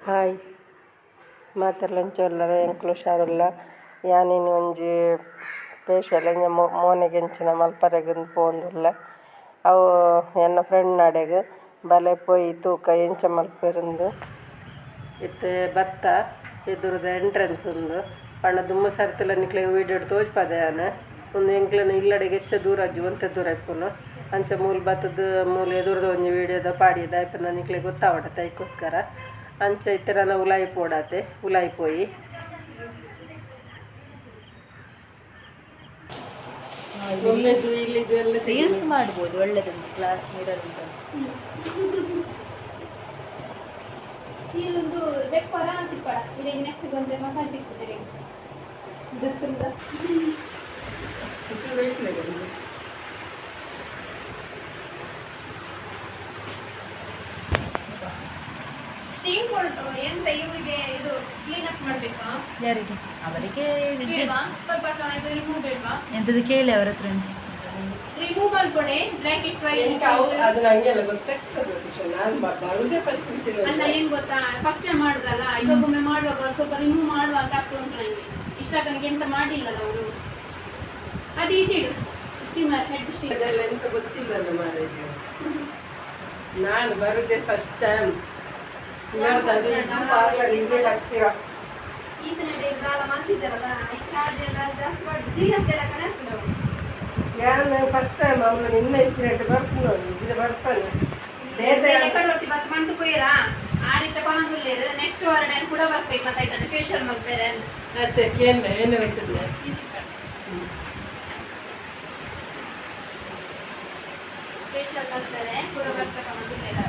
Hi ಮಾತೆರ್ಲ ಎಂಕುಲು ಹುಷಾರುಲ್ಲ ಯಾನಿನಿ ಒಂಜಿ ಫೇಶಿಯಲ್ ಎಂಜ ಮೋನೆಗ್ ಎಂಚಿನ ಮಲ್ಪರೆಗ್ ಪೋವೊಂದುಲ್ಲೆ ಅವು ಎನ್ನ ಫ್ರೆಂಡ್ ನಾಡೆಗ್ ಬಲೆ ಪೋಯಿ ತೂಕ ಎಂಚ ಮಲ್ಪೆರುಂದು ಇತ್ತೆ ಬತ್ತ ಎದುರುದ ಎಂಟ್ರೆನ್ಸ್ ಉಂದು ಪಂಡ ದುಂಬು ಸರ್ತಿಲ ನಿಕ್ಲೆಗ್ ವೀಡಿಯೋಡ್ ತೋಜ್ಪಾದೆ ಯಾನ್ ಉಂದು ಎಂಕ್ಲೆನ ಇಲ್ಲಡೆಗ್ ಎಚ್ಚ ದೂರ ಅಜ್ಜಿ ಒಂತೆ ದೂರ ಇಪ್ಪುನು ಅಂಚ ಮೂಲು ಬತ್ತುದು ಮೂಲು ಎದುರುದ ಒಂಜಿ ವೀಡಿಯೋದ ಪಾಡಿ ದಾಯೆ ಪಂಡ ನಿಕ್ಲೆಗ್ ಗೊತ್ತಾವಡತ್ತೆ ಐಕೋಸ್ಕರ ಅಂಚ ಇತ್ತೆ ನನ ಉಲಾಯಿ ಪೋಡಾತೆ ಉಲಾಯಿ ಪೋಯಿ ಒಮ್ಮೆದು ಇಲ್ಲಿದು ಎಲ್ಲ ರೀಲ್ಸ್ ಮಾಡ್ಬೋದು ಒಳ್ಳೆದುಂಟು ಗ್ಲಾಸ್ ಮಿರರ್ ಉಂಟು. ಇದೊಂದು ದೆಪ್ಪರ ಅಂತಿಪ್ಪಡ ಇಡೀ ನೆಕ್ ಗೊಂತೆ ಮಸಾಜ್ ಸಿಗ್ತದೆ. ದೆತ್ತುಂಡ ಒಂಚೂರು ಇಟ್ಲೆ ಒಂದು. ಸ್ಟೀಮ್ ಕೊಡ್ತು ಎಂತ ಇವರಿಗೆ ಇದು ಕ್ಲೀನ್ ಅಪ್ ಮಾಡಬೇಕಾ? ಯಾರಿಗೆ? ಅವರಿಗೆ ಬೇಡವಾ? ಸ್ವಲ್ಪ ಇದು ರಿಮೂವ್ ಬೇಡವಾ? ಎಂತದು ಕೇಳಿ ಅವರ ಹತ್ರ. ರಿಮೂವ್ ಮಲ್ಕೊಡೆ ಬ್ಲ್ಯಾಕ್ is white. ಎಂತ ಅವು ಅದು ನಂಗೆಲ್ಲ ಗೊತ್ತಾಗ್ತದೆ ಪ್ರತೀಕ್ಷಾ. ನಾನು ಬರುದೇ ಫಸ್ಟ್. ಅಲ್ಲ ಏನ್ ಗೊತ್ತಾ, ಫಸ್ಟ್ ಟೈಮ್ ಮಾಡುದಲ್ಲ, ಇವಾಗ ಒಮ್ಮೆ ಮಾಡುವಾಗ ಒಂದ್ ಸ್ವಲ್ಪ ರಿಮೂವ್ ಮಾಡುವ ಅಂತ ಆಗ್ತಾ ಉಂಟು ನಂಗೆ. ಇಷ್ಟ ತನಕ ಎಂತ ಮಾಡಿಲ್ಲಲ್ಲ ಅವರು. ಅದು ಈಚೆ ಇಡು ಸ್ಟೀಮರ್ ಹೆಡ್ ಸ್ಟೀಮ್. ಅದೆಲ್ಲ ಎಂತ ಗೊತ್ತಿಲ್ಲಲ್ಲ ಮಾರಾಯ. ನಾನು ಬರುದೇ ಫಸ್ಟ್ ಟೈಮ್. ಇವರ್ದು ಅದು ಇದು ಪಾರ್ಲರ್ ಹಿಂಗೆ ಹತ್ತಿರ. ಈತನ ದಾಲ ಮಂತಿದ್ದಾರಲ್ಲ ಚಾರ್ಜ್ ಎಲ್ಲ ಜಾಸ್ತಿ ಮಾಡಿ ಕ್ಲೀನ್ ಅಪ್ ಎಲ್ಲ ಕನೆಕ್ಟ್ ನಾವು. ನಾನು ಫಸ್ಟ್ ಟೈಮ್ ಅವನು ನಿನ್ನ ಇಚ್ಚಿನಟ್ಟು ಬರ್ತೀನಿ ಇದ್ರೆ ಬರ್ತಾನೆ ಬೇರೆ. ಎಕಡೆ ಹೊರ್ತಿ ಬತ್ ಮಂತ್ ಕೊಯ್ಯರಾ ಆ ರೀತಿ ಕೊನದುಲ್ಲೇರು ನೆಕ್ಸ್ಟ್ ವಾರ ನಾನು ಕೂಡ ಬರ್ಬೇಕು ಮತ್ತೆ ಆಯ್ತಾನೆ ಫೇಶಿಯಲ್ ಮಾಡ್ತಾರೆ. ಮತ್ತೆ ಕೇಳ ಏನು ಗೊತ್ತಿಲ್ಲ. ಫೇಶಿಯಲ್ ಮಾಡ್ತಾರೆ ಕೂಡ ಬರ್ಬೇಕು ಮಂದುಲ್ಲೇರ.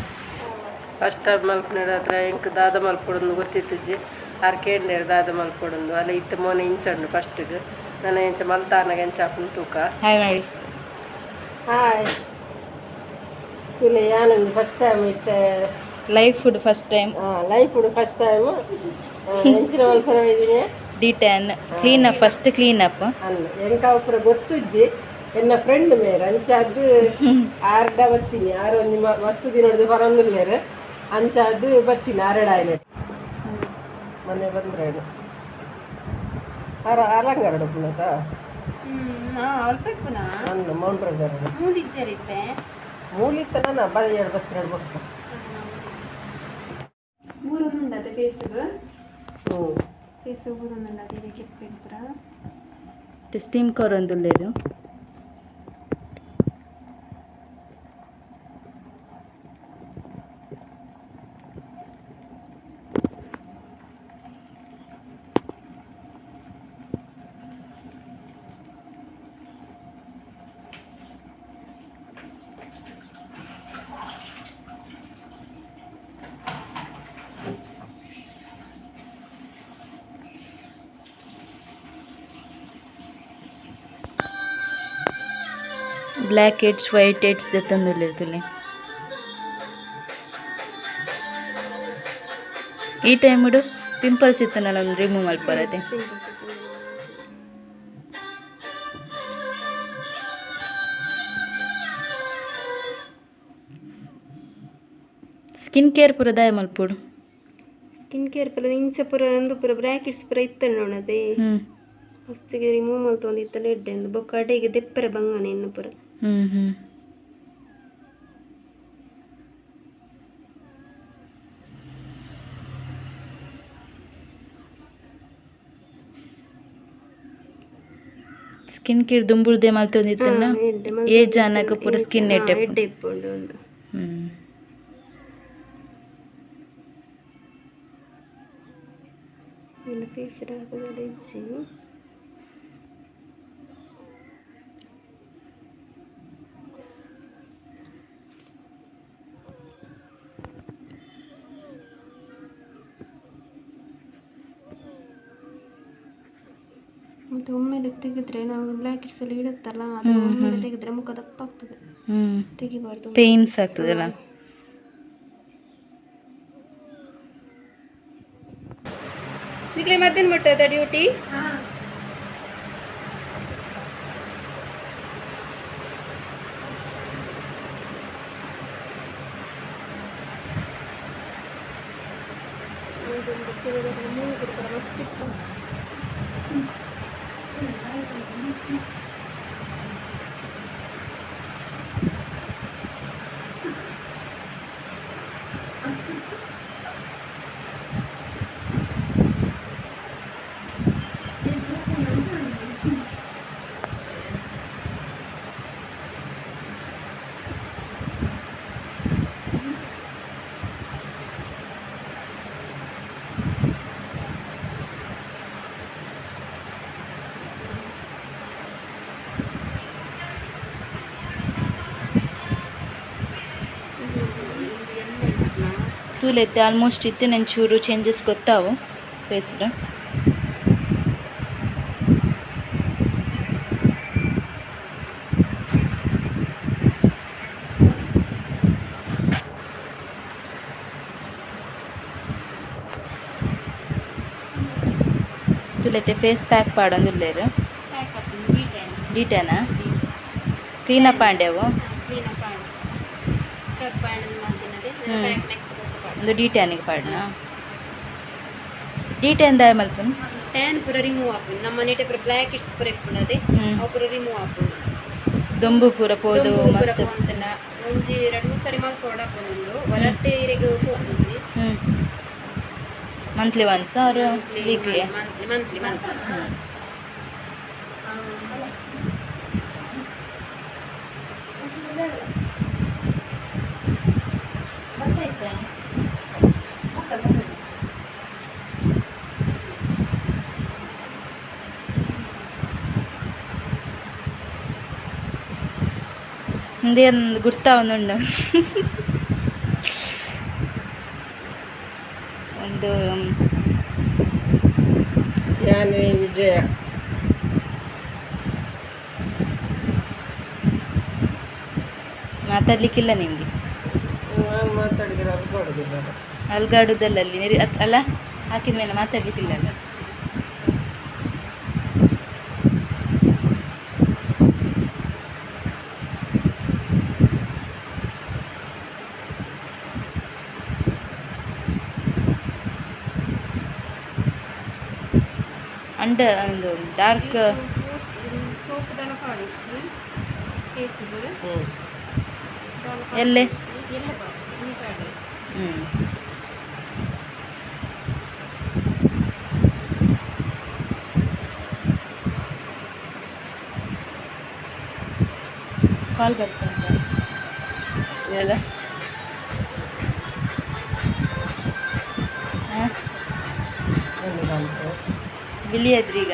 ಫಸ್ಟ್ ಟೈಮ್ ಮಲ್ಪುನ ಹತ್ರ ಎಂಕ್ ದಾದ ಮಲ್ಪೊಡೊಂದು ಗೊತ್ತಿತ್ತಿಜಿ. ಆರ್ ಕೇಂಡೇರು ದಾದ ಮಲ್ಪೊಡೊಂದು ಅಲ್ಲ ಇತ್ತೆ ಮೋನೆ ಇಂಚಂಡು ಫಸ್ಟಿಗೆ ನನ್ನ ಎಂಚ ಮಲ್ತಾನಗ ಎಂಚ ಆಪುಂಡು ತೂಕ. ಹಾಯ್ ಮಾಡಿ. ಹಾಯ್ ತುಲೆ ಯಾನೊಂಜಿ ಫಸ್ಟ್ ಟೈಮ್ ಇತ್ತೆ life food first time. Life food first time ಎಂಚಿನ ಮಲ್ಪರ ಇದ್ದೀನಿ. De tan clean up first clean up. ಅಲ್ಲ ಎಂಕ ಅವು ಪೂರ ಗೊತ್ತುಜ್ಜಿ. ಎನ್ನ ಫ್ರೆಂಡ್ ಮೇರ್ ಅಂಚಾದ್ ಆರ್ಡ ಬತ್ತೀನಿ ಆರು ಒಂಜಿ ಮಸ್ತ್ ದಿನೊಡ್ದು ಬರೊಂದುಲ್ಲೆರ್ ಅಂಚಾದ್ ಬತ್ತೀನಿ ಆರಡ ಆಯ್ನ ಮನೆ ಬಂದ್ರೆ ಆರ ಅಲಂಗಾರಡ ಪುನತ. ಅಲ್ಪ ಇಪ್ಪುನಾ ಅಲ್ಲ ಮೌಂಟ್ ರೋಜರ್ ಮೂಲಿಜ್ಜರಿತ್ತೆ. ಮೂಲಿತ್ತ ನನ್ನ ಬರ ಎರಡು ಬತ್ತಿರಡು ಬೊಕ್ಕ. ಮೂರೊಂದುಂಡತೆ ಫೇಸ್ಗೆ. ಹ್ಞೂ ಫೇಸ್ ಊರೊಂದುಂಡತೆ ಇದಕ್ಕೆ ಪೂರ. ಸ್ಟೀಮ್ ಕೊರೊಂದುಲ್ಲೆರ್. ಬ್ಲ್ಯಾಕ್ ಹೆಡ್ಸ್ ವೈಟ್ ಹೆಡ್ಸ್ ದೆತ್ತೊಂದುಲ್ಲೆರ್ ತುಲೆ. ಈ ಟೈಮುಡು ಪಿಂಪಲ್ಸ್ ಇತ್ತು ನಾನು ರಿಮೂವ್ ಮಲ್ಪರತೆ. ಸ್ಕಿನ್ ಕೇರ್ ಪೂರ ದಾಯ ಮಲ್ಪೊಡು. ಸ್ಕಿನ್ ಕೇರ್ ಪೂರ ಇಂಚ ಪೂರ ಒಂದು ಪೂರ ಬ್ರ್ಯಾಕೆಟ್ಸ್ ಪೂರ ಇತ್ತಂಡ ನೋಡದೆ. ಫಸ್ಟಿಗೆ ರಿಮೂವ್ ಮಲ್ತೊಂದು ಇತ್ತಲ್ಲ ಎಡ್ಡೆ ಅಂದು ಬೊಕ್ಕ ಅಡೆಗೆ ದೆಪ್ಪರೆ ಬಂಗನೆ ಇನ್ನು ಪೂರ. ಹ್ಞೂ ಹ್ಞೂ ಸ್ಕಿನ್ ಕೇರ್ ದುಂಬುರ್ದೆ ಮಲ್ತೊಂದಿತ್ತಲ್ಲ ಏಜ್ ಆನಗ ಪೂರ ಸ್ಕಿನ್ ಎಡ್ಡೆ. ಎಡ್ಡೆ ಇಪ್ಪುಂಡು ಒಂದು. ಹ್ಞೂ ಇಲ್ಲ ಫೇಸ್ ಹಾಕೋದು ಇಜ್ಜಿ. ಮತ್ತೆ ಒಮ್ಮೆಲೆ ತೆಗೆದ್ರೆ ನಾವು ಬ್ಲ್ಯಾಕ್ ಹಿಡ್ಸ್ ಎಲ್ಲ ಇಡುತ್ತಲ್ಲ ಅದು ಒಮ್ಮೆಲೆ ತೆಗೆದ್ರೆ ಮುಖ ದಪ್ಪ ಆಗ್ತದೆ. ಹ್ಞೂ ತೆಗಿಬಾರ್ದು. ಪೇಯ್ನ್ಸ್ ಆಗ್ತದಲ್ಲ. ನಿಕ್ಲೆ ಮಧ್ಯಾಹ್ನ ಮುಟ್ಟದ ಡ್ಯೂಟಿ? ತೂಲೆತ್ತೆ ಆಲ್ಮೋಸ್ಟ್ ಇತ್ತೆ ನಂಚೂರು ಚೇಂಜಸ್ ಗೊತ್ತಾವು ಫೇಸ್ ತೂಲೆತ್ತೆ ಫೇಸ್ ಪ್ಯಾಕ್ ಪಾಡೊಂದುಲ್ಲೇರು ಡೀಟೇನಾ ಕ್ಲೀನ್ ಅಪ್ ಆಂಡ್ಯಾವು ಒಂದು ಡಿ ಟ್ಯಾನಿಗೆ ಪಾಡನಾ ಡಿ ಟ್ಯಾನ್ ದಾಯ ಮಲ್ಪುನ್ ಟ್ಯಾನ್ ಪೂರ ರಿಮೂವ್ ಆಪುಂಡು ನಮ್ಮ ನೆಟೆ ಪೂರ ಬ್ಲ್ಯಾಕ್ it's ಪೂರ ಇಪ್ಪುಂಡದೆ ಅವು ಪೂರ ರಿಮೂವ್ ಆಪುಂಡು ದೊಂಬು ಪೂರ ಪೋದು ಪೂರ ಪೋಂತಲ್ಲ ಒಂಜಿ ಎರಡು ಮೂರು ಸರಿ ಮಲ್ಕೊಡ ಪೋನುಂಡು ಹೊರಟ್ಟೆ ಇರೆಗ್ ಪೋಪುಜಿ monthly once or weekly monthly monthly monthly ಇಂದೇನು ಗುರ್ತಾವೊಂದುಂಡು ಒಂದು ಯಾನೆ ವಿಜಯ ಮಾತಾಡಲಿಕ್ಕಿಲ್ಲ ನಿಮಗೆ ಮಾತಾಡಿದ್ರೆ ಅಲ್ಗಾಡುದಿಲ್ಲ ಅಲ್ಗಾಡುದಲ್ಲ ಅಲ್ಲಿ ಅಲ್ಲ ಹಾಕಿದ ಮೇಲೆ ಮಾತಾಡಲಿಕ್ಕಿಲ್ಲ ಅಲ್ಲ ಅಂಡರ್ ಒಂದು ಡಾರ್ಕ್ ಸೋಪ್ ದಾಲ ಪಾಡುಚ್ಚಿ ಫೇಸ್ಗೆ ಎಲ್ಲೆ ಎಲ್ಲ ಪಾಡು ಕಾಲ್ ಬರ್ತಾ ಎಲ್ಲ ಬಿಳಿಯದ್ರೀಗ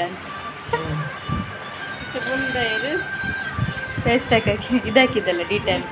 ಫೇಸ್ ಪ್ಯಾಕ್ ಹಾಕಿ ಇದಾಕಿದ್ದಲ್ಲ ಡೀಟೇಲ್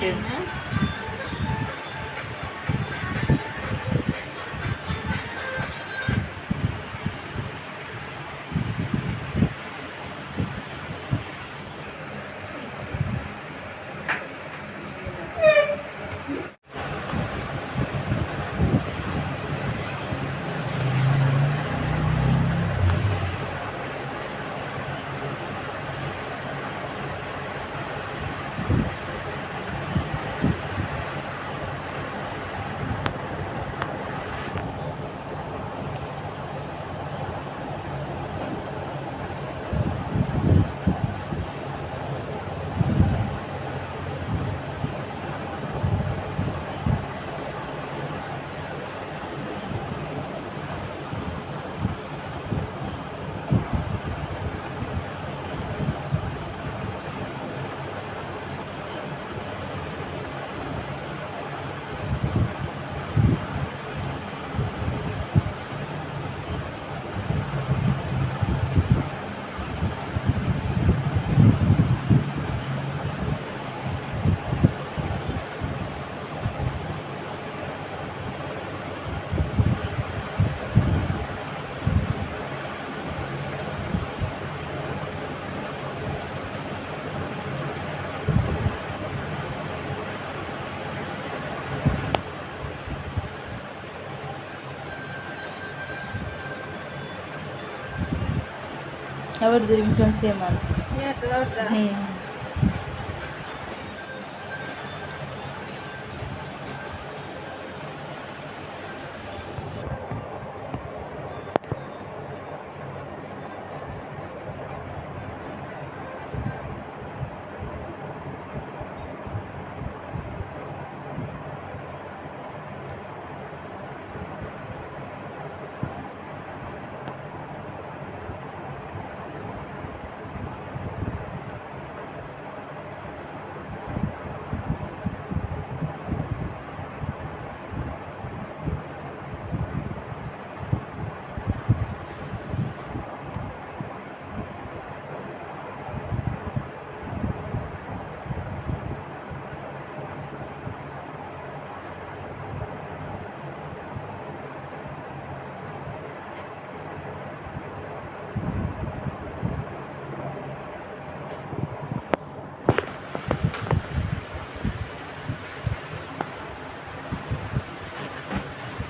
ಅವ್ರದ್ದು ರಿಂಗ್ಟೋನ್ ಸೇಮ್ ಅಂತ.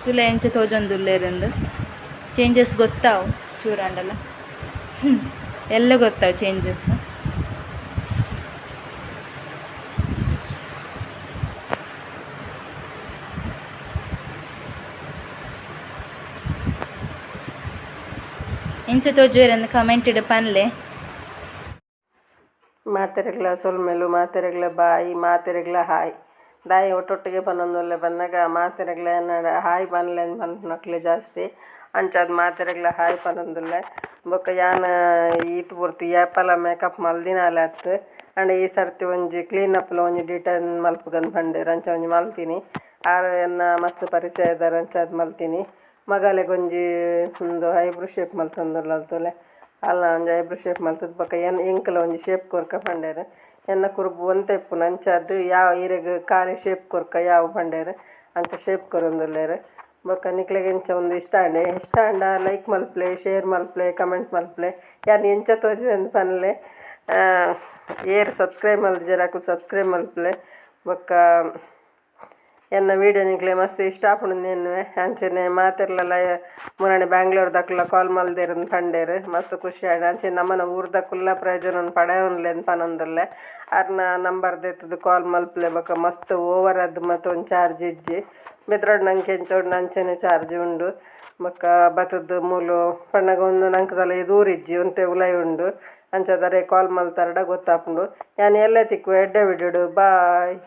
ತುಲೆ ಎಂಚ ತೋಜೊಂದುಲ್ಲೇರಂದು ಚೇಂಜಸ್ ಗೊತ್ತಾವು ಚೂರಾಂಡಲ ಎಲ್ಲ ಗೊತ್ತಾವು ಚೇಂಜಸ್. ಎಂಚ ತೋಜುವೆರಂದು ಕಮೆಂಟ್ ಇಡು ಪನ್ಲೆ. ಮಾತೆರೆಗ್ಲ ಸೊಲ್ಮೆಲು, ಮಾತೆರೆಗ್ಲ ಬಾಯಿ, ಮಾತೆರೆಗ್ಲ ಹಾಯ್. ದಾಯಿ ಒಟ್ಟೊಟ್ಟಿಗೆ ಪನೊಂದುಲ್ಲೆ ಬನ್ನಗ ಮಾತೆರೆಗ್ಲ ಎನ್ನಡ ಹಾಯ್ ಪನ್ಲೆ ಪನ್ಪುನಕ್ಲೆ ಜಾಸ್ತಿ ಅಂಚಾದ್ ಮಾತೆರೆಗ್ಲ ಹಾಯ್ ಪನೊಂದುಲ್ಲೆ. ಬೊಕ್ಕ ಯಾನ್ ಈತ್ ಪೊರ್ತು ಏಪಲ ಮೇಕಪ್ ಮಲ್ದಿನಾಲೆ ಅತ್ತ್, ಆಂಡ ಈ ಸರ್ತಿ ಒಂಜಿ ಕ್ಲೀನ್ ಅಪ್ಲ ಒಂಜಿ ಡಿಟೈನ್ ಮಲ್ಪುಗಂದ್ ಪಂಡೆರ್, ಅಂಚ ಒಂಜಿ ಮಲ್ತಿನಿ. ಆರ್ ಎನ್ನ ಮಸ್ತ್ ಪರಿಚಯದಾರ್, ಅಂಚಾದ್ ಮಲ್ತಿನಿ. ಮಗಲೆಗೊಂಜಿ ಉಂದು ಐಬ್ರೋ ಶೇಪ್ ಮಲ್ತೊಂದುಲ್ಲಲ್ ತೂಲೆ, ಅಲ್ಲ ಒಂಜಿ ಐಬ್ರೋ ಶೇಪ್ ಮಲ್ತುದು ಬೊಕ್ಕ ಎನ್ ಎಂಕಲ ಒಂಜಿ ಶೇಪ್ ಕೊರ್ಕ ಪಂಡೆರ್. ಎನ್ನ ಕುರುಬು ಒಂತೆ ಇಪ್ಪುನು ಅಂಚಾದ್ ಯಾವ ಇರೆಗ್ ಖಾಲಿ ಶೇಪ್ ಕೊರ್ಕ ಯಾವು ಪಂಡೆರ್, ಅಂಚ ಶೇಪ್ ಕೊರೊಂದುಲ್ಲೆರ್. ಬೊಕ್ಕ ನಿಕ್ಲೆಗ್ ಎಂಚ ಒಂದು ಇಷ್ಟ ಆಂಡ್, ಇಷ್ಟ ಆಂಡ ಲೈಕ್ ಮಲ್ಪುಲೆ, ಶೇರ್ ಮಲ್ಪುಲೆ, ಕಮೆಂಟ್ ಮಲ್ಪುಲೆ. ಯಾನ್ ಎಂಚ ತೋಜುವೆ ಅಂದ್ ಪನ್ಲೆ. ಏರ್ ಸಬ್ಸ್ಕ್ರೈಬ್ ಮಲ್ದಿಜೆರ್ ಅಕುಲು ಸಬ್ಸ್ಕ್ರೈಬ್ ಮಲ್ಪುಲೆ. ಬೊಕ್ಕ ಎನ್ನ ವೀಡಿಯೋ ನಿಕ್ಲೆಗ್ ಮಸ್ತ್ ಇಷ್ಟ ಆಪುಂಡು ಎನ್ನುವೆ. ಅಂಚನೆ ಮಾತೆರ್ಲಲ ಮುರಾನಿ ಬ್ಯಾಂಗ್ಳೂರ್ದಕುಲ ಕಾಲ್ ಮಲ್ದೆರ್ ಅಂದ್ ಪಂಡೆರ್, ಮಸ್ತ್ ಖುಷಿ ಆಂಡ್. ಅಂಚನೆ ನಮ್ಮನ ಊರ್ದಕುಲ್ಲ ಪ್ರಯೋಜನ ಪಡೆಯೊನ್ಲೆ ಅಂದ್ ಪನೊಂದುಲ್ಲೆ. ಅರ್ನ ನಂಬರ್ ದೆತ್ತುದು ಕಾಲ್ ಮಲ್ಪುಲೆ. ಬೊಕ್ಕ ಮಸ್ತ್ ಓವರ್ ಆದ್ ಮತ್ತ ಒಂಜಿ ಚಾರ್ಜ್ ಇಜ್ಜಿ, ಬೆದ್ರಡ್ ನಂಕ್ ಎಂಚ ಉಂಡು ಅಂಚನೆ ಚಾರ್ಜ್ ಉಂಡು. ಬೊಕ್ಕ ಬತ್ತುದು ಮೂಲು ಪನ್ನಗ ಒಂದು ನಂಕ್ ದಾಲ ದೂರ ಇಜ್ಜಿ, ಒಂತೆ ಉಲಾಯಿ ಉಂಡು. ಅಂಚಾದ್ ಅರೆಗ್ ಕಾಲ್ ಮಲ್ತರ್ಡ ಗೊತ್ತಾಪುಂಡು. ಯಾನ್ ಎಲ್ಲೆ ತಿಕ್ಕುವೆ ಎಡ್ಡೆ ವಿಡಿಯೋಡು. ಬಾಯ್.